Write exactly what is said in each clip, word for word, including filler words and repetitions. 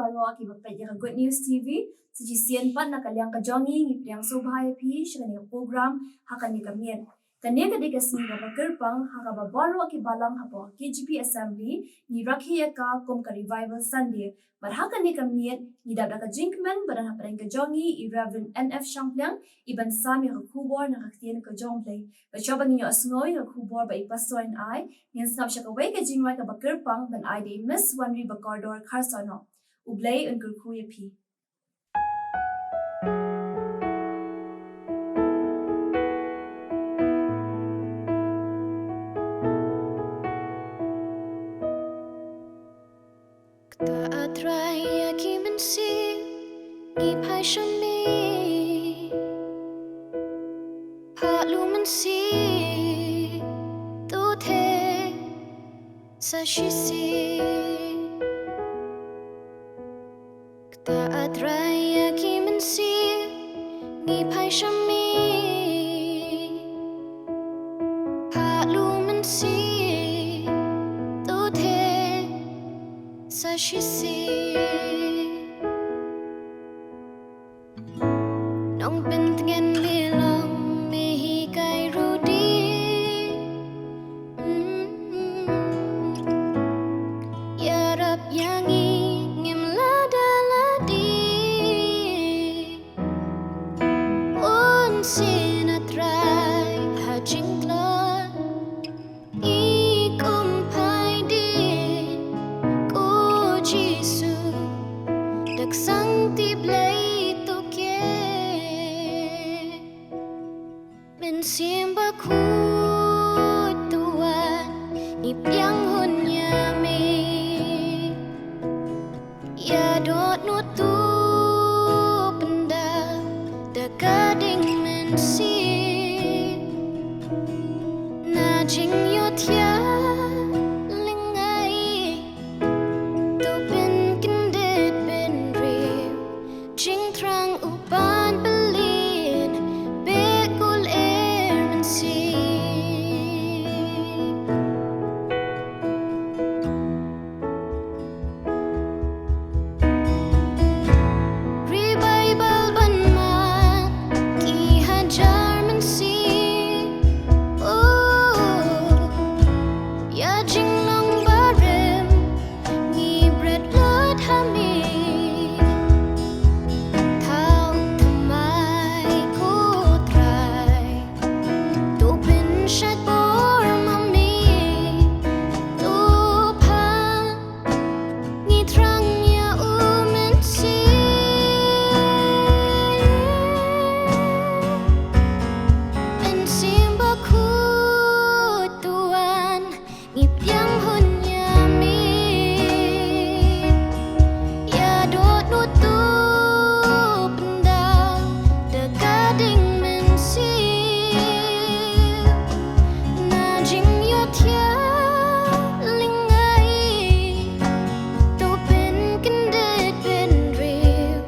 Baroh kiba peit ïa ka Good News T V, sa shisien pat na ka liang ka jong ngi ngi pdiang sngewbha ïa phi sha kane ka program ha kane ka miet. Kane ka dei ka sngi kaba kyrpang ha kaba baroh ki balang hapoh K J P Assembly ngi rakhe ïa ka kum ka Revival Sunday. Bad ha kane ka miet ngi dap da ka jingkmen ba don hapdeng ka jong ngi i Reverend N F Shangpliang i ban sam ïa ka khubor na ka ktien ka jong U Blei. Bad shuwa ba ngin ïohsngew ïa ka khubor ba i Pastor yn ai, ngin sngap sha kawei ka jingrwai kaba kyrpang ban ai da i Miss Wanriba Kordor Kharsahnong. U Blei un kyrkhu ïa phi. Kata A Trai ïa ki mynsiem ngi phai sha me. Phah lum mynsiem to theh sa shisien. Kata A Trai ïa ki mynsiem ngi phai sha me. Phah lum mynsiem to theh sa shisien. Nongpyntngen me long me hikai ruh dei. Mm. Ïarap ïa ngi ngim lada lade. Un sngewthuh Trai ha jingtlot. I kum phai dien ko Jisu, da ka sangti Blei to kiew. Mynsiem Bakhuid to wan, ngi pdiang hun ïa me. Ïa dohnud to pyndap da ka dieng mynsiem. Na jingïohthiah lyngngai to pynkyndit pynriew. Jingthrang u pan bylin beh ka lyer mynsiem. Revival ban mad ki hajar mynsiem. Oh, ïa jinglong barim ngi bret lut ha me. Thaw thymmai ko Trai. To pynshait bor ma me, to pha, ngi thrang ïa u Mynsiem. Mynsiem Bakhuid to wan, ngi pdiang hun ïa me. Ïa dohnud to pyndap da ka dieng mynsiem. Na jingïohthiah lyngngai to pynkyndit pynriew.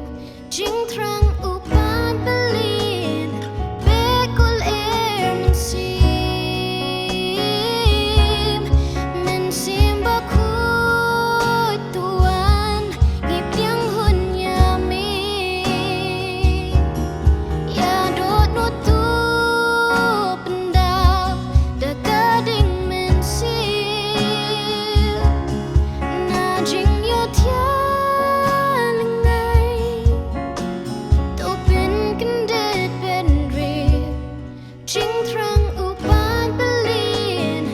Jingthrang u pan bylin beh ka lyer mynsiem. Mynsiem Bakhuid to wan, ngi pdiang hun ïa me. Ïa dohnud to pyndap da ka dieng mynsiem. Na jingïohthiah lyngngai to pynkyndit pynriew. Jingthrang u pan bylin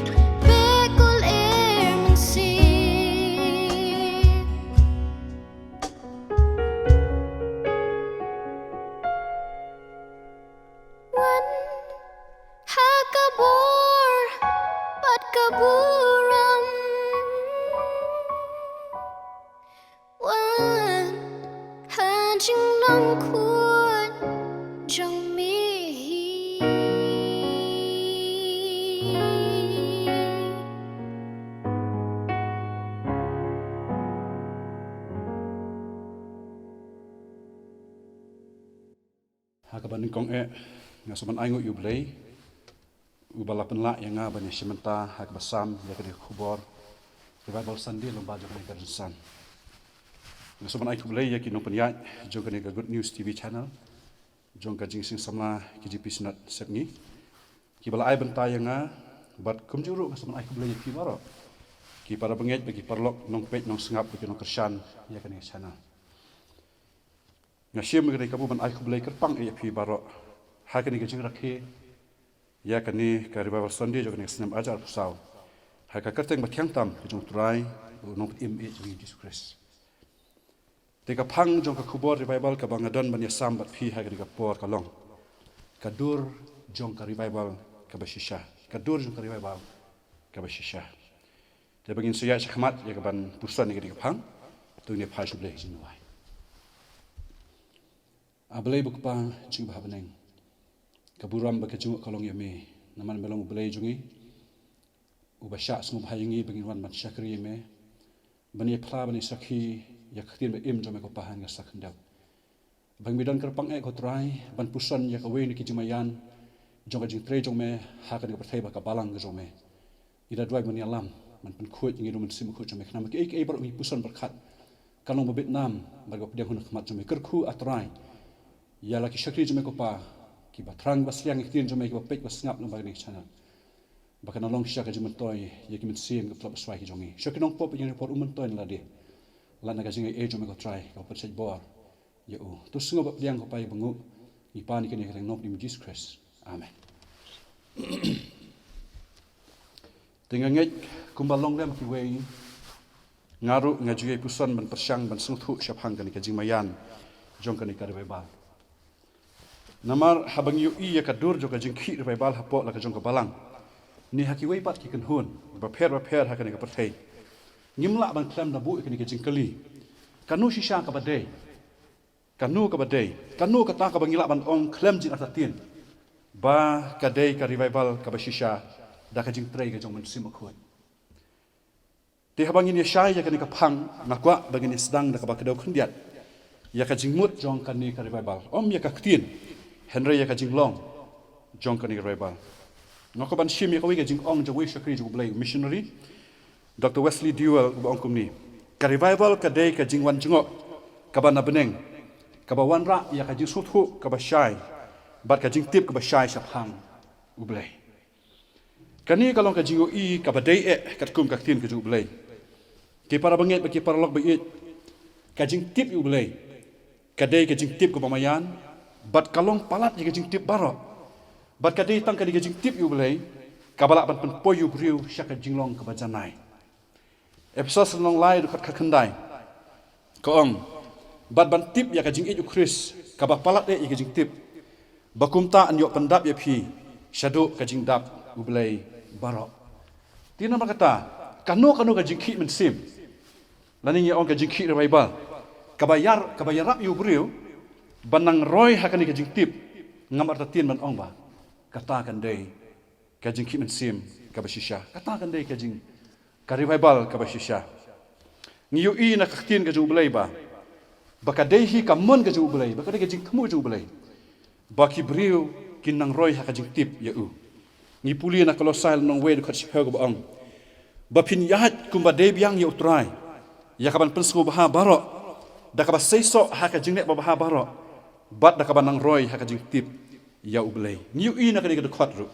beh ka lyer mynsiem. Wan ha ka bor bad ka burom. Wan ha jinglong khuid jong me hi. Ha kaba nyngkong eh, nga sngewbha ban ai nguh ïa U Blei uba la pynlah ïa nga ban ïashim bynta ha kaba sam ïa kane ka khubor Revival Sunday lyngba jong kane ka rynsan. Nga sngewbha ban ai khublei ïa ki nongpynïaid jong kane ka Good News T V channel, jong ka Jingïaseng Samla K J P Synod Sepngi, kiba la ai bynta ïa nga, bad kumjuh ruh nga sngewbha ban ai khublei ïa phi baroh, ki para bangeit bad ki paralok, nongpeit nongsngap bad ki nongkyrshan ïa kane ka channel. Nga shim ïa kane ka kabu ban ai khublei kyrpang ïa phi baroh ha kane ka jingrakhe ïa kane ka Revival Sunday jong kane ka snem arhajar arphew saw, ha ka kyrteng bathiang tam ka jong U Trai, U Nongpynim ïa jong ngi Jisu Khrist. Te ka phang jong ka khubor revival kaba nga don ban ïasam bad phi ha kane ka por ka long: Ka dur jong ka revival kaba shisha. Ka dur jong ka revival kaba shisha. Te ba ngin sa ïaid shakhmat ïa kaban puson ïa kane ka phang, to ngin ïa phai sha U Blei ha ka jingduwai. A Blei ba Kpa jong ngi ba ha bneng, ka burom bad ka jingïeit ka long ïa me, namar me long U Blei jong ngi, uba shah sngewbha ïa ngi ba ngin wan ban shakri ïa me, ban ïa phla, ban ïa sakhi ïa ka ktien ba im jong me ko Pa ha kane ka sahkyndew. Ba ngi don kyrpang eh ko Trai ban puson ïa kawei na ki jingmaïan jong ka jingtrei jong me ha kane ka pyrthei bad ka balang ka jong me. Ngi da duwai ban ïalam, ban pynkhuid ïa ngi da U Mynsiem Bakhuid jong me, khnang ba kiei kiei baroh ngi puson bad kat, kan long ba bit nam bad ba pdiang hun ha khmat jong me. Kyrkhu A Trai ïa la ki shakri jong me ko Pa, kiba thrang ba sliang ïa ka ktien jong me, kiba peit ba sngap lyngba kane ka channel, ba kan long sha ka jingmyntoi ïa ki mynsiem, ka pynlong ba swai ki jong ngi. Sha ki nongpop ïa kane ka por, um myntoi na lade, lada ka jingaiei jong me ko Trai kaba pynshait bor ïa u. To sngew bad pdiang ko Pa ïa ba nguh, ngi pan ïa kane ha ka kyrteng U Nongpynim Jisu Khrist. Amen. Te nga ngeit kumba long lem kiwei, nga ruh nga ju ïai puson ban pyrshang ban sngewthuh shaphang kane ka jingmaïan jong kane ka revival. Namar haba ngi ïohi ïa ka dur jong ka jingkhih revival hapoh la ka jong ka balang, ne ha kiwei pat ki kynhun bapher bapher ha kane ka pyrthei, ngim lah ban khlem da buh ïa kane ka jingkylli: Kano shisha kaba dei? Kano kaba dei? Kano kata kaba ngi lah ban ong khlem jingartatien ba ka dei ka revival kaba shisha da ka jingtrei ka jong U Mynsiem Bakhuid? Te haba ngin ïa shai ïa kane ka phang, nga kwah ba ngin ïa sdang da kaba kdew khyndiat ïa ka jingmut jong kane ka revival. Ym ïa ka ktien, hynrei ïa ka jinglong jong kane ka revival. Nga kwah ban shim ïa kawei ka jingong jong uwei u shakri jong U Blei, u missionary, Doctor Wesley Duewell, uba ong kumne: Ka revival ka dei ka jingwan jngoh kaba na bneng, kaba wanrah ïa ka jingsngewthuh kaba shai bad ka jingtip kaba shai shaphang U Blei. Kane ka long ka jingïohi kaba dei eh katkum ka ktien ka jong U Blei. Ki para bangeit bad ki paralok ba ïeit, ka jingtip ïa U Blei ka dei ka jingtip kaba maïan, bad ka long palat ïa ka jingtip baroh. Bad ka dei tang kane ka jingtip ïa U Blei kaba lah ban pynpoi ïa u briew sha ka jinglong kaba janai. Ephesos lynnong lai dkhot khatkhyndai ka ong: Bad ban tip ïa ka jingïeit U Khrist kaba palat eh ïa ka jingtip, ba kumta yn ïoh pyndap ïa phi shaduh ka jingdap U Blei baroh. Te namar kata, kano kano ka jingkhih mynsiem, lane ngi ong ka jingkhih revival, kaba ïar, kaba ïarap ïa u briew ban nang roi ha kane ka jingtip, ngam artatien ban ong ba kata kan dei ka jingkhih mynsiem kaba shisha, kata kan dei ka jing, ka revival kaba shisha. Ngi ïohi na ka ktien ka jong U Blei ba, ba ka dei hi ka mon ka jong U Blei, ba ka dei ka jingthmu jong U Blei, ba ki briew kin nang roi ha ka jingtip ïa u. Ngi pule na Kolosai lynnong wei dkhot shiphew kaba ong: Ba phin ïaid kumba dei biang ïa U Trai, ïa kaban pynsngewbha baroh da kaba seisoh ha ka jingleh babha baroh, bad da kaba nang roi ha ka jingtip ïa U Blei. Ngi ïohi na kane ka dkhot ruh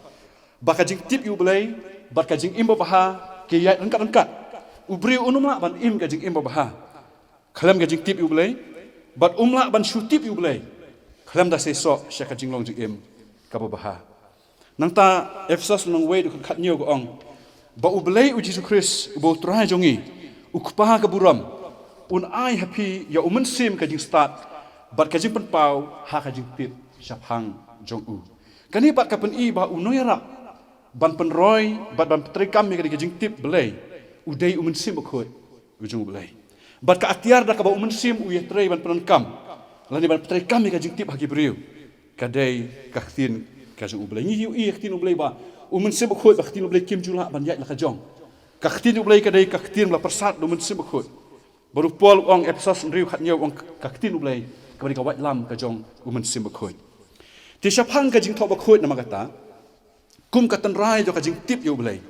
ba ka jingtip ïa U Blei bad ka jingim babha ki ïaid ryngkat ryngkat. U briew um lah ban im ka jingim babha khlem ka jingtip ïa U Blei, bad um lah ban shu tip ïa U Blei khlem da seisoh sha ka jinglong jingim kaba bha. Nangta Ephesos lynnong wei dkhot khathynñiew ka ong ba U Blei U Jisu Khrist, uba U Trai jong ngi, U Kpa ka burom, un ai ha phi ïa U Mynsiem ka jingstad bad ka jingpynpaw ha ka jingtip shaphang jong u. Kane pat ka pyni ba u nongïarap ban pynroi bad ban pyntreikam ïa kane ka jingtip Blei u dei U Mynsiem Bakhuid u jong U Blei. Bad ka atiar da kaba U Mynsiem u ïatrei ban pyndonkam lane ban pyntreikam ïa ka jingtip ha ki briew, ka dei ka ktien ka jong U Blei. Ngi ïohi ïa ka ktien U Blei ba U Mynsiem Bakhuid bad ka ktien U Blei kim ju lah ban ïaid la ka jong. Ka ktien U Blei ka dei ka ktien ba la pyrsad da U Mynsiem Bakhuid. Bad u Paul u ong, Ephesos hynriew khathynñiew, u ong ka ktien U Blei kaba dei ka waitlam ka jong U Mynsiem Bakhuid. Te shaphang ka jingthoh bakhuid namar kata, kum ka tynrai jong ka jingtip ïa U Blei,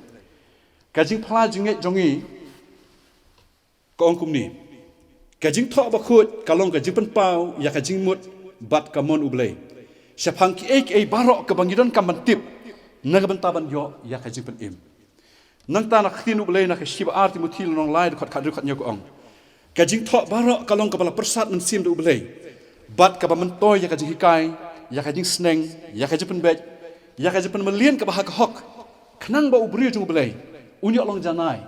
ka jingphla jingngeit jong ngi ka ong kumne: Ka jingthoh bakhuid ka long ka jingpynpaw ïa ka jingmut bad ka mon U Blei shaphang kiei kiei baroh kaba ngi donkam ban tip na ka bynta ban ïoh ïa ka jingpynim. Nangta na ka ktien U Blei na ka shithi ba ar Timothi lynnong lai dkhot khathynriew khathynñiew ka ong, ka jingthoh baroh ka long kaba la pyrsad mynsiem da U Blei bad kaba myntoi ïa ka jinghikai, ïa ka jingsneng, ïa ka jingpynbeit, ïa ka jingpynmlien kaba ha ka hok, khnang ba u briew jong U Blei un ïoh long janai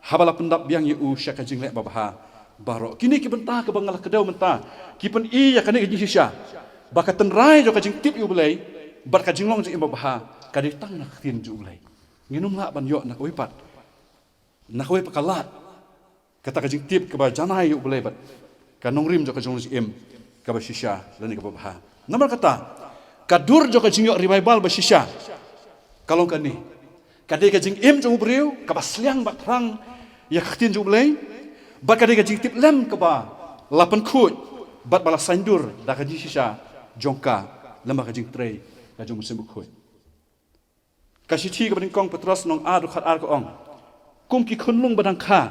haba la pyndap biang ïa u sha ka jingleh babha baroh. Kine ki bynta kaba nga la kdew mynta ki pyni ïa kane ka jingshisha ba ka tynrai jong ka jingtip ïa U Blei bad ka jinglong jingim babha ka dei tang na ka ktien jong U Blei. Ngim lah ban ïoh na kawei pat, na kawei pat ka lad kata ka jingtip kaba janai ïa U Blei bad ka nongrim jong ka jinglong jingim kaba shisha lane kaba bha. Namar kata, ka dur jong ka jingïoh revival ba shisha ka long kane: ka dei ka jingim jong u briew kaba sliang bad thrang ïa ka ktien jong U Blei, bad ka dei ka jingtip lem kaba la pynkhuid bad ba la saindur da ka jingshisha jong ka lem bad ka jingtrei ka jong U Mynsiem Bakhuid. Ka shithi kaba nyngkong Petros lynnong ar dkhot ar ka ong, kum ki khunlung ba dang kha,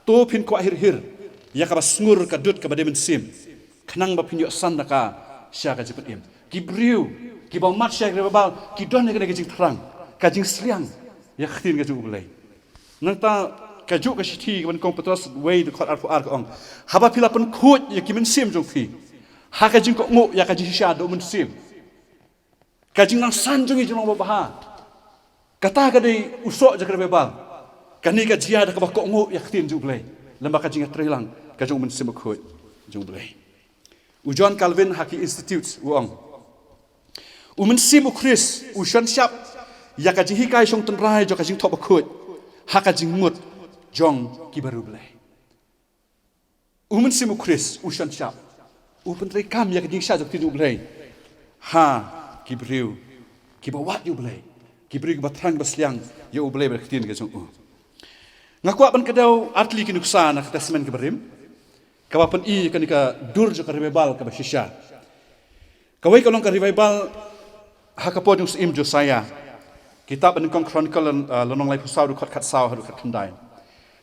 to phin kwah hir hir ïa kaba sngur ka dud kaba dei mynsiem, khnang ba phin ïoh san da ka sha ka jingpynim. Ki briew kiba mad sha ka revival ki don ïa kane ka jingthrang, ka jingsliang ïa ka ktien ka jong U Blei. Nangta kajuh ka shithi kaba nyngkong Petros wei dkhot arphew ar ka ong, haba phi la pynkhuid ïa ki mynsiem jong phi ha ka jingkohnguh ïa ka jingshisha da U Mynsiem, ka jingnang san jong ngi ka jinglong babha. Kata ka dei u soh jong ka revival. Kane ka jia da kaba kohnguh ïa ka ktien jong U Blei lem bad ka jingïatreilang ka jong U Mynsiem Bakhuid jong U Blei. U John Calvin ha ki Institutes u ong, U Mynsiem U Khrist u shon shap ïa ka jinghikai shong tynrai jong ka jingthoh bakhuid ha ka jingmut jong ki bariewblei. U Mynsiem U Khrist u shon shap, u pyntreikam ïa ka jingshai jong ka ktien U Blei ha ki briew kiba wad ïa U Blei, ki briew kiba thrang, kiba sliang ïa U Blei bad ka ktien ka jong u. Nga kwah ban kdew artylli ki nuksa na ka Testament kaba rim kaba pyni ïa kane ka dur jong ka revival kaba shisha. Kawei ka long ka revival ha ka por jong u syiem Josiah. Kitab ba nyngkong Chronicle, ah, lynnong laiphew saw dkhot khatsaw haduh khatkhyndai.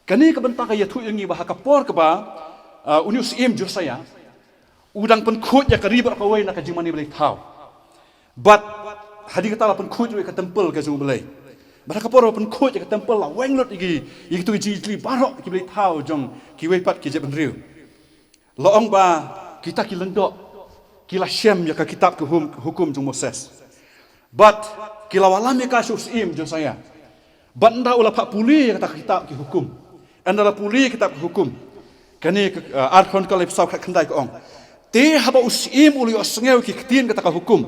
Kane ka bynta ka ïathuh ïa ngi ba ha ka por kaba, ah, une u syiem Josiah u dang pynkhuid ïa ka ri baroh kawei na ka jingmane blei thaw. Bad hadien kata la pynkhuid ruh ïa ka temple ka jong U Blei. Bad ha ka por ba pynkhuid ïa ka temple la weng lut ïa ki, ïa kito ki jingjli baroh ki blei thaw jong kiwei pat ki jaitbynriew. La ong ba kita ki lyngdoh ki la shem ïa ka kitab ka hum-, hukum jong Moses. Bad ki la wallam ïa ka sha u syiem Josiah. Bad ynda u la phah pule ïa kata ka kitab ki hukum, ynda la pule ïa ka kitab ki hukum, kane ka, ah, Ar Chronicle laiphew saw khatkhyndai ka ong, te haba u syiem u la ïohsngew ïa ki ktien kata ka hukum,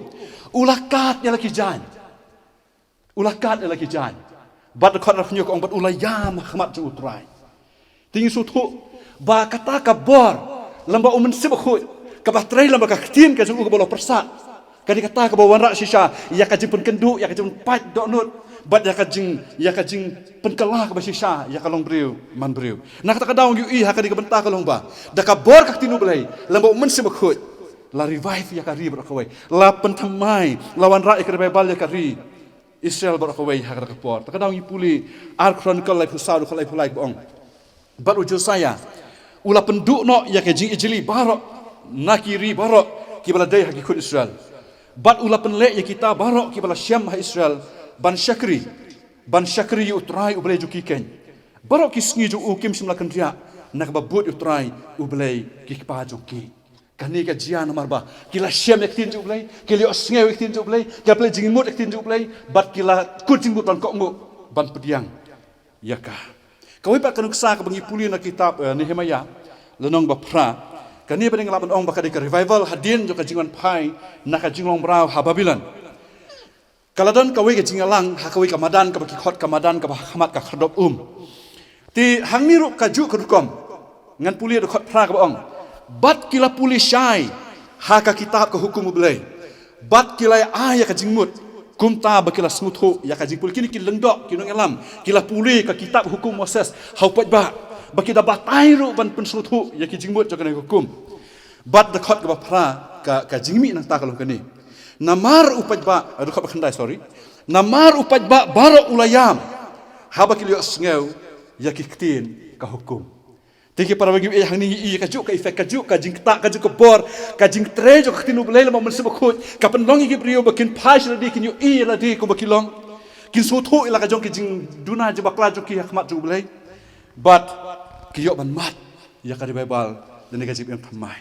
u la kad ïa la ki jaiñ. U la kad ïa la ki jaiñ. Bad dkhot arphew hynñiew ka ong, bad u la ïam ha khmat jong U Trai. Te ngi sngewthuh ba kata ka bor lem bad U Mynsiem Bakhuid kaba trei lem bad ka ktien ka jong u kaba la pyrsad, ka dei kata kaba wanrah shisha ïa ka jingpynkynduh, ïa ka jingpynpait dohnud, bad ïa ka jing, ïa ka jingpynkylla kaba shisha ïa ka longbriew manbriew. Na kata ka daw ngi ïohi ha kane ka bynta ka long ba da ka bor ka ktien U Blei lem bad U Mynsiem Bakhuid la revive ïa ka ri baroh kawei, la pynthymmai, la wanrah ïa ka revival ïa ka ri Israel baroh kawei ha kata ka por. Ta ka daw ngi pule Ar Chronicle laiphew saw dkhot laiphew lai ba ong, bad u Josiah u la pynduh noh ïa ka jingijli baroh na ki ri baroh kiba la dei ha ki khun Israel. Bad u la pynleh ïa kita baroh kiba la shem ha Israel ban shakri, ban shakri ïa U Trai U Blei jong ki keiñ. Baroh ki sngi jong u kim shym la kynriah na kaba bud ïa U Trai U Blei ki kpa jong ki. Kane ka jia namar ba ki la shem ïa ka ktien jong U Blei, ki la ïohsngew ïa ka ktien jong U Blei, ki la pynleit jingmut ïa ka ktien jong U Blei, bad ki la kut jingmut ban kohnguh, ban pdiang ïa ka. Kawei pat ka nuksa kaba ngi pule na kitab, eh, Nehemiah lynnong ba phra. Kane ba dang lah ban ong ba ka dei ka revival hadien jong ka jingwan phai na ka jinglong mraw ha Babilon. Ka la don kawei ka jingïalang ha kawei ka madan kaba ki khot ka madan kaba ha khmat ka khyrdop um. Te hangne ruh kajuh ka rukom. Ngan pule dkhot phra kaba ong, bad ki la pule shai ha ka kitab ka hukum U Blei, bad ki la ai ïa ka jingmut. Kumta ba ki la sngewthuh ïa ka jingpule. Kine ki lyngdoh, ki nongïalam, ki la pule ka kitab hukum Moses ha u paidbah, ba ki da batai ruh ban pynsngewthuh ïa ki jingmut jong kane ka hukum. Bad dkhot kaba phra, ka, ka jingmih nangta ka long kane: Namar u paidbah, eh, dkhot ba khyndai, sorry. Namar u paidbah baroh u la ïam haba ki la ïohsngew ïa ki ktien ka hukum. Te ki para bangeit, hangne ngi i ka juk ka effect, ka juk ka jingktah, ka juk ka bor, ka jingtrei jong ka ktien U Blei lem bad U Mynsiem Bakhuid ka pynlong ïa ki briew ba kin phai sha lade, kin ïohi ïa lade kumba ki long, kin sngewthuh ïa la ka jong ki jingduna jingbakla jong ki ha khmat jong U Blei. Bad ki ïoh ban mad ïa ka revival lane ka jingim thymmai.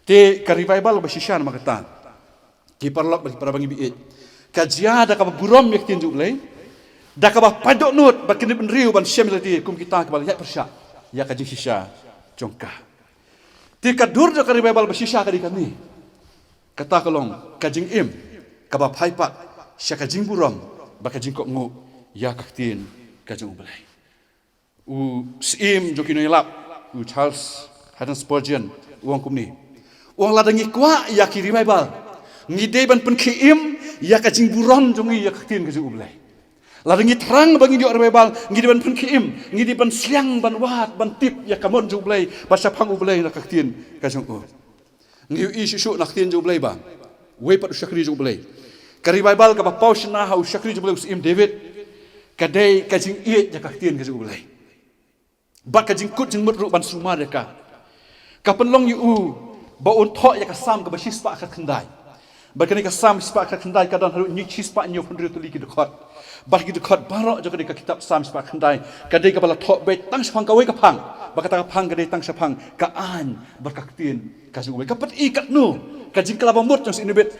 Te ka revival ba shisha namar kata, ki paralok bad ki para bangeit, ka jia da kaba burom ïa ka ktien jong U Blei, da kaba pait dohnud bad kynduh bynriew ban shem ïa lade kum kita kiba la ïaid pyrshah ïa ka jingshisha jong ka. Te ka dur jong ka revival ba shisha ka dei kane. Kata ka long ka jingim kaba phai pat sha ka jingburom bad ka jingkohnguh ïa ka ktien ka jong U Blei. U syiem jong ki nongïalap, u Charles Haddon Spurgeon, u ong kumne. U ong, lada ngi kwah ïa ki revival, ngi dei ban pynkhie im ïa ka jingburom jong ngi ïa ka ktien ka jong U Blei. Lada ngi thrang ba ngin ïoh revival, ngi dei ban pynkhie im, ngi dei ban sliang, ban wad, ban tip ïa ka mon jong U Blei, ba shaphang U Blei na ka ktien ka jong u. Ngi ïohi shuh shuh na ka ktien jong U Blei ba uwei pat u shakri jong U Blei, ka revival kaba paw shynna ha u shakri jong U Blei u syiem David, ka dei ka jingïeit ïa ka ktien ka jong U Blei. Bad ka jingkut jingmut ruh ban sumar ïa ka, ka pynlong ïa u ba un thoh ïa ka Salm kaba shispah khatkhyndai. Bad kane ka Salm shispah khatkhyndai ka don haduh hynñiew, shispah hynñiewphew hynriew tylli ki dkhot. Bad ki dkhot baroh jong kane ka kitab Salm shispah khatkhyndai ka dei kaba la thoh beit tang shaphang kawei ka phang. Bad kata ka phang ka dei tang shaphang ka aiñ bad ka ktien ka jong U Blei. Ka pyni katno ka jingkylla bamut jong u syiem David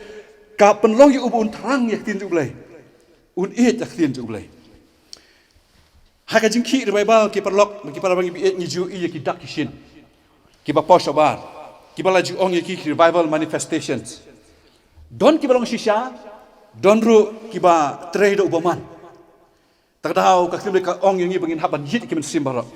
ka pynlong ïa u ba un thrang ïa ka ktien jong U Blei, un ïeit ïa ka ktien jong U Blei. Ha ka jingkhih revival, ki paralok, ki para bangeit, ngi ju ïohi ïa ki dak ki shin kiba paw shabar, kiba la ju ong ïa ki revival manifestations. Don kiba long shisha, don ruh kiba trei da u bymman. Ta ka daw ka ktien ka ong ïa ngi ba ngin hap ban ïeit ïa ki mynsiem baroh.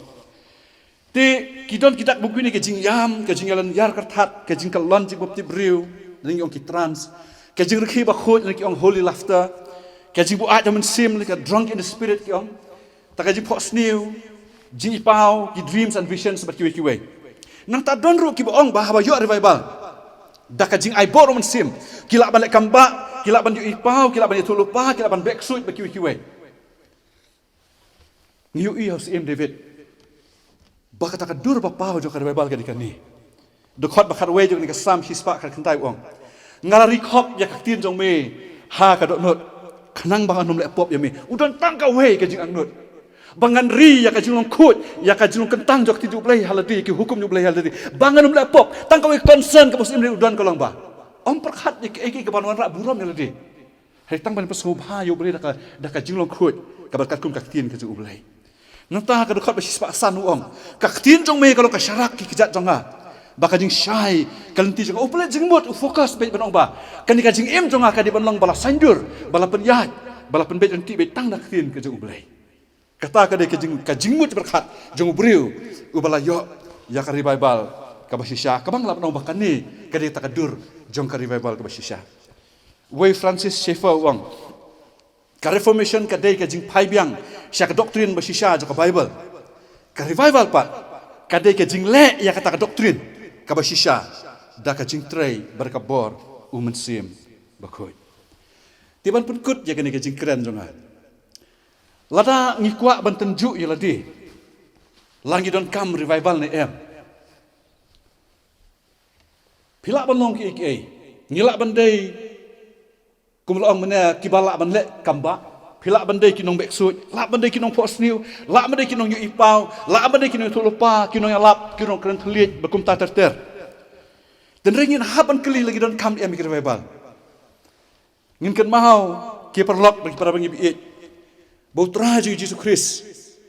Te ki don ki dak bun kine, ka jingïam, ka jingïaleh ïar kyrthat, ka jingkyllon jingbymtip briew, lane ngi ong ki trance, ka jingrkhie bakhuid, lane ki ong holy laughter, ka jingbuaid ha mynsiem, lane ka drunk in the spirit ki ong. Ta ka jingphohsniew, jingipaw, ki dreams and visions bad kiwei kiwei. Nangta don ruh kiba ong ba haba ïoh revival, da ka jingaibor u mynsiem, ki lah ban leh kam bah, ki lah ban ïohipaw, ki lah ban ïathuhlypa, ki lah ban beh ksuid bad kiwei kiwei. Ngi ïohi ha u syiem David ba kata ka dur ba paw jong ka revival ka dei kane. Dkhot ba khatwei jong kane ka Salm shispah khatkhyndai u ong, nga la ri khop ïa ka ktien jong me ha ka dohnud, khnang ba ngan ym leh pop ïa me. U don tang kawei ka jingangnud, ba ngan ri ïa ka jinglong khuid, ïa ka jinglong kyntang jong ka ktien jong U Blei ha lade, ki hukum jong U Blei ha lade, ba ngan ym leh pop. Tang kawei ka concern kaba u syiem David u don ka long ba ym pyrkhat ïa kaei kaei kaban wanrah burom ïa lade. Hynrei tang ban pynsngewbha ïa U Blei da ka, da ka jinglong khuid kaba katkum ka ktien ka jong U Blei. Nangta ka dkhot ba shispah san u ong, ka ktien jong me ka long ka sharak ki kjat jong nga, ba ka jingshai ka lynti jong nga. U pynleit jingmut, u focus beit ban ong ba kane ka jingim jong nga ka dei ban long ba la saiñdur, ba la pynïaid, ba la pynbeit lynti beit tang da ka ktien ka jong U Blei. Kata ka dei ka jing, ka jingmut pyrkhat jong u briew uba la ïoh ïa ka revival kaba shisha, kaba nga lah ban ong ba kane ka dei kata ka dur jong ka revival kaba shisha. Uwei Francis Schaeffer u ong, ka Reformation ka dei ka jingphai biang sha ka doctrine ba shisha jong ka Bible. Ka revival pat ka dei ka jingleh ïa kata ka doctrine kaba shisha da ka jingtrei bad ka bor u Mynsiem Bakhuid. Te ban pynkut ïa kane ka jingkren jong nga, lada ngi kwah ban tynjuh ïa lade, la ngi donkam revival ne em? Phi lah ban long kiei kiei, ngi lah ban dei, kum la ong mynne, kiba lah ban leh kam bah. Phi lah ban dei ki nongbeh ksuid, lah ban dei ki nongphohsniew, lah ban dei ki nongïohipaw, lah ban dei ki nongïathuhlypa, ki nongïalap, ki nongkren thylliej bad kumta ter ter. Hynrei ngin hap ban kylli, la ngi donkam ne em ïa ka revival? Ngin kynmaw, ki paralok bad ki para bangeit, ba U Trai jong ngi Jisu Khrist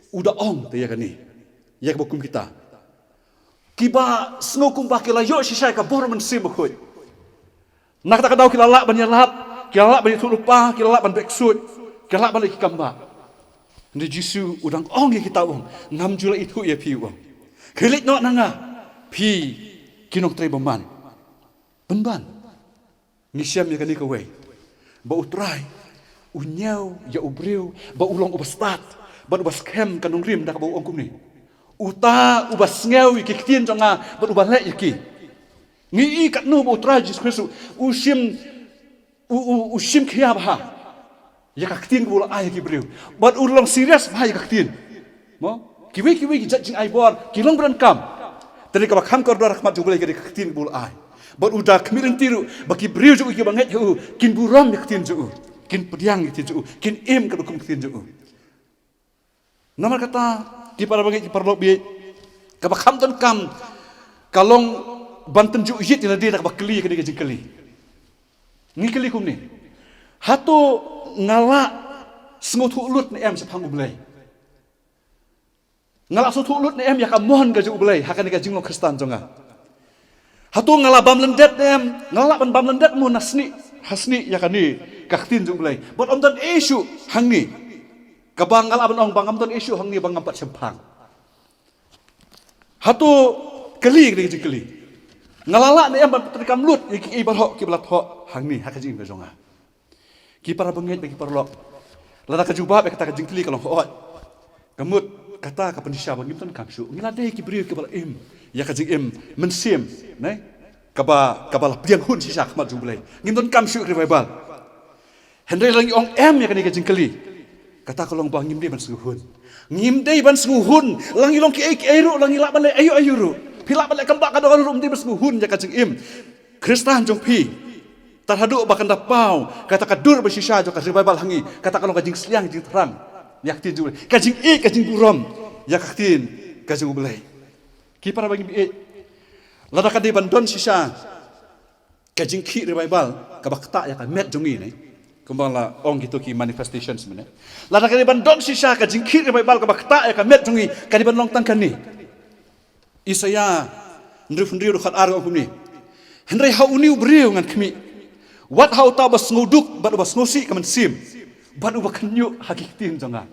u da ong te ïa kane, ïa kaba kum kita kiba sngew kumba ki la ïoh shisha ïa ka bor Mynsiem Bakhuid. Na kata ka daw ki la lah ban ïalap, ki la lah ban ïathuhlypa, ki la lah ban beh ksuid, ki la lah ban leh ki kam bah. Hynrei Jisu u dang ong ïa kita, u ong, ngam ju la ithuh ïa phi, u ong. Khie leit noh na nga, phi ki nongtrei bymman. Pynban ngi shem ïa kane kawei, ba U Trai u ñiew ïa u briew ba u long uba stad bad uba skhem ka nongrim, da kaba u ong kumne, uta uba sngew ïa ki ktien jong nga bad uba leh ïa ki. Ngi i katno ba U Trai Jisu Khrist u shim, u, u, u shim khia bha ïa ka ktien kaba u la ai ïa ki briew, bad u long serious bha ïa ka ktien. Mo? Kiwei kiwei ki jait jingai bor ki long ba donkam. Te kaba kham kordor ha khmat jong U Blei ka dei ka ktien kaba u la ai. Bad u da khmih lynti ruh ba ki briew jong u kiba ngeit ha u kin burom ïa ka ktien jong u, kin pdiang ïa ka ktien jong u, kin im katkum ka ktien jong u. Namar kata, ki para bangeit, ki paralok baieit, kaba kham donkam ka long ban pynjukjit ïa lade da kaba kylli kane ka jingkylli. Ngi kylli kumne: Hato nga la sngewthuh lut ne em shaphang U Blei? Nga la sngewthuh lut ne em ïa ka mon ka jong U Blei ha kane ka jinglong Khristan jong nga? Hato nga la bam lyndet ne em? Nga la lah ban bam lyndet mo na snieh ha snieh ïa kane ka ktien jong U Blei? Bad ym don ei shuh hangne kaba nga lah ban ong ba ngam don ei shuh hangne ba ngam pat shemphang. Hato, kylli ka dei ka jingkylli, nga la lah ne em ban pyntreikam lut ïa kiei baroh kiba la thoh hangne ha ka jingim ka jong nga? Ki para bangeit bad ki paralok, lada ka jubab ïa kata ka jingkylli ka long hooid, ka mut kata ka pynshisha ba ngim donkam shuh. Ngi la dei ki briew kiba la im ïa ka jingim mynsiem, ne, kaba, kaba la pdiang hun shisha ha khmat jong U Blei. Ngim donkam shuh revival. Hynrei lada ngi ong em ïa kane ka jingkylli, kata ka long ba ngim dei ban sngewhun. Ngim dei ban sngewhun, lada ngi long kiei kiei ruh, lada ngi lah ban leh aïu aïu ruh, phi lah ban leh kam bah ka dohnud ruh, ym dei ban sngewhun ïa ka jingim Khristan jong phi. Tad haduh ba kan da paw kata ka dur ba shisha jong ka revival ha ngi, kata ka long ka jingsliang jingthrang ïa ka ktien jong U Blei, ka jingïeit, ka jingburom ïa ka ktien ka jong U Blei. Ki para bangeit, lada ka dei ban don shisha ka jingkhih revival kaba ktah ïa ka met jong ngi, ne, kumba la ong kito ki manifestations mynne, lada ka dei ban don shisha ka jingkhih revival kaba ktah ïa ka met jong ngi, ka dei ban long tang kane. Isaïah hynriew hynriew dkhot ar ka ong kumne: Hynrei ha une u briew ngan khmih, wat ha uta uba sngewduk bad uba sngewsih ka mynsiem bad uba khynñiuh ha ki ktien jong nga.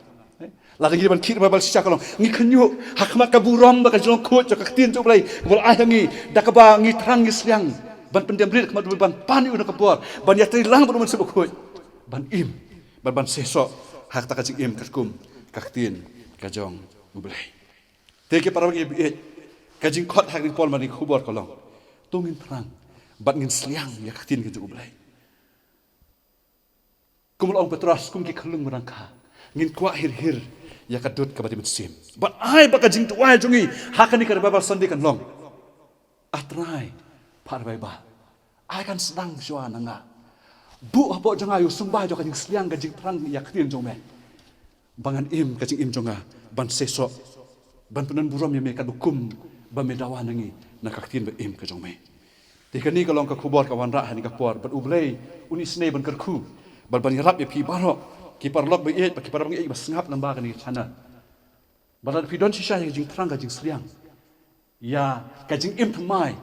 Lada ngi dei ban khih revival shisha ka long ngi khynñiuh ha khmat ka burom bad ka jinglong khuid jong ka ktien jong U Blei kaba u la ai ha ngi, da kaba ngi thrang ngi sliang ban pyndem rit ha khmat U Blei, ban pan ïa u na ka bor, ban ïatrei lang bad U Mynsiem Bakhuid, ban im bad ban seisoh ha kata ka jingim katkum ka ktien ka jong U Blei. Te ki para bangeit, ka jingkhot ha kane ka por mynne ka khubor ka long, to ngin thrang bad ngin sliang ïa ka ktien ka jong U Blei. Kum la ong Petros, kum ki khyllung ba dang kha, ngin kwah hir hir ïa ka dud kaba dei mynsiem. Bad ai ba ka jingduwai jong ngi ha kane ka Revival Sunday kan long: A Trai, phah revival. Ai kan sdang shuwa na nga. Buh hapoh jong nga ïa u symbai jong ka jingsliang, ka jingthrang ïa ka ktien jong me, ba ngan im ka jingim jong nga ban seisoh, ban pyndon burom ïa me katba kum ba me dawa na ngi na ka ktien ba im ka jong me. Te kane ka long ka khubor ka wanrah ha kane ka por, bad U Blei un isynei ban kyrkhu bad ban ïarap ïa phi baroh, ki paralok ba ïeit bad ki para bangeit ba sngap lyngba kane ka channel. Bad lada phi don shisha ïa ka jingthrang, ka jingsliang ïa ka jingim thymmai,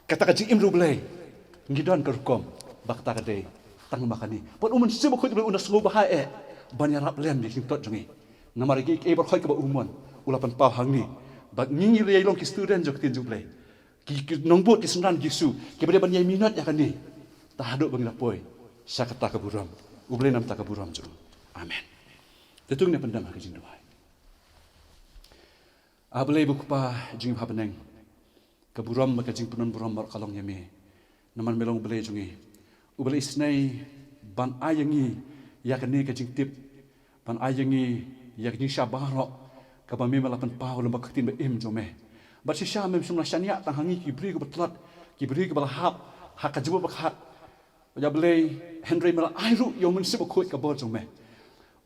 kata ka jingim riewblei, ngi don ka rukom ba kata ka dei tang ma kane. Bad U Mynsiem Bakhuid U Blei un da sngewbha eh ban ïarap lem ïa ka jingtot jong ngi. Namar ïa kiei kiei baroh kaba u mon u la pynpaw hangne, ba ngi ngi long ki student jong ka ktien jong U Blei, ki, ki nongbud, ki synran Jisu, kiba dei ban ïai minot ïa kane tad haduh ba ngin da poi sha kata ka burom. U Blei un nam ïa kata ka burom jong u. Amen. Te to ngin ïa pyndem ha ka jingduwai. A Blei ba U Kpa jong ngi ba ha bneng, ka burom bad ka jingpynbun burom baroh ka long ïa me. Namar me long U Blei jong ngi, U Blei isynei ban ai ïa ngi ïa kane ka jingtip, ban ai ïa ngi ïa ka jingshisha baroh kaba me me la pynpaw lyngba ka ktien ba im jong me. Bad shisha mem shym la shaniah tang ha ngi ki briew kiba tlot, ki briew kiba la hap ha ka jingmut bakhat, ïa Blei, hynrei me la ai ruh ïa U Mynsiem Bakhuid, ka bor jong me,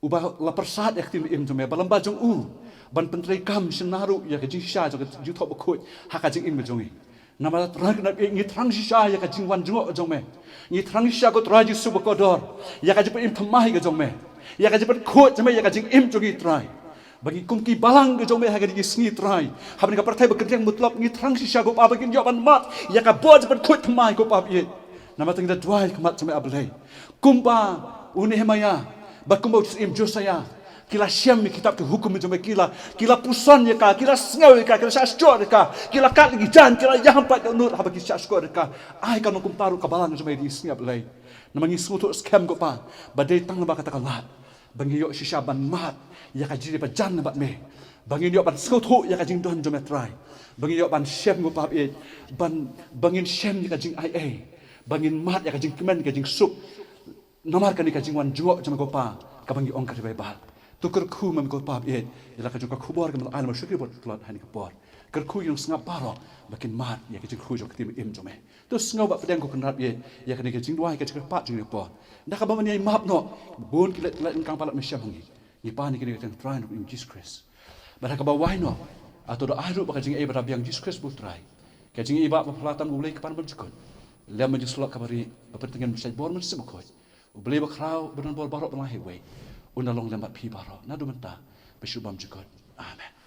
uba la pyrsad ïa ka ktien ba im jong me, ba lyngba jong u ban pyntreikam shynna ruh ïa ka jingshisha jong ka jingthoh bakhuid ha ka jingim ka jong ngi. Namar Trai, ngi thrang shisha ïa ka jingwan jngoh jong me. Ngi thrang shisha, ko Trai Jisu ba kordor, ïa ka jingpynim thymmai ka jong me, ïa ka jingpynkhuid jong me ïa ka jingim jong ngi Trai. Ba ngi kum ki balang ka jong me ha kane ka sngi Trai, ha kane ka pyrthei ba kynriang mutlop, ngi thrang shisha ko Pa ba ngin ïoh ban mad ïa ka bor jingpynkhuid thymmai ko Pa ba ïeit. Namar te ngi da duwai ha khmat jong me A Blei, kumba u Nehemaïah bad kumba u Syiem Josiah ki la shem ïa ki kitab ki hukum jong me, ki la, ki la puson ïa ka, ki la sngew ïa ka, ki la shahshkor ïa ka, ki la kad ïa ki jaiñ, ki la ïalam pat ïa u nud haba ki shahshkor ïa ka. Ai kan long kumta ruh ka balang jong me ha kine ki sngi A Blei. Namar ngi sngewthuh skhem ko Pa ba dei tang lyngba kata ka lad ba ngin ïoh shisha ban mad ïa ka jingïaid bad jan bad me, ba ngin ïoh ban sngewthuh ïa ka jingdon jong me Trai, ba ngin ïoh ban shem ko Pa ba ïeit, ban, ba ngin shem ïa ka jingaiei, ba ngin mad ïa ka jingkmen, ka jingsuk. Namar kane ka jingwan jngoh jong me ko Pa, kaba ngi ong ka revival, To kyrkhu, me ko Pa ba ïeit, ïa la ka jong ka khubor kaba me la ai lem ha u shakri bad u tlot ha kane ka por. Kyrkhu ïa ki nongsngap baroh ba kin mad ïa ka jingkyrkhu jong ka ktien ba im jong me. To sngew ba pdeng, ko Kynrad ba ïeit, ïa kane ka jingduwai, ka jingkyrpad jong kane ka por. Da kaba men ïai map noh bun ki leh, ki leh lyngkang palat mynsiem ha ngi. Ngi pan ïa kane ha ka kyrteng u Trai bad u Nongpynim Jisu Khrist. Bad ha kaba wai noh, ah, to da ai ruh ba ka jingaiei ba da biang Jisu Khrist ba u Trai, ka jingaiei ba, ba phylla tam na U Blei Kpa Nongpynim Jingkut, lem bad ka jingsyllok kaba rieh, ba pyntyngkhuh ban shait bor Mynsiem Bakhuid. U Blei bakhraw ba don bor baroh, ba la hiwei, un da long lem bad phi baroh naduh mynta bad shaduh bymjukut. Amen.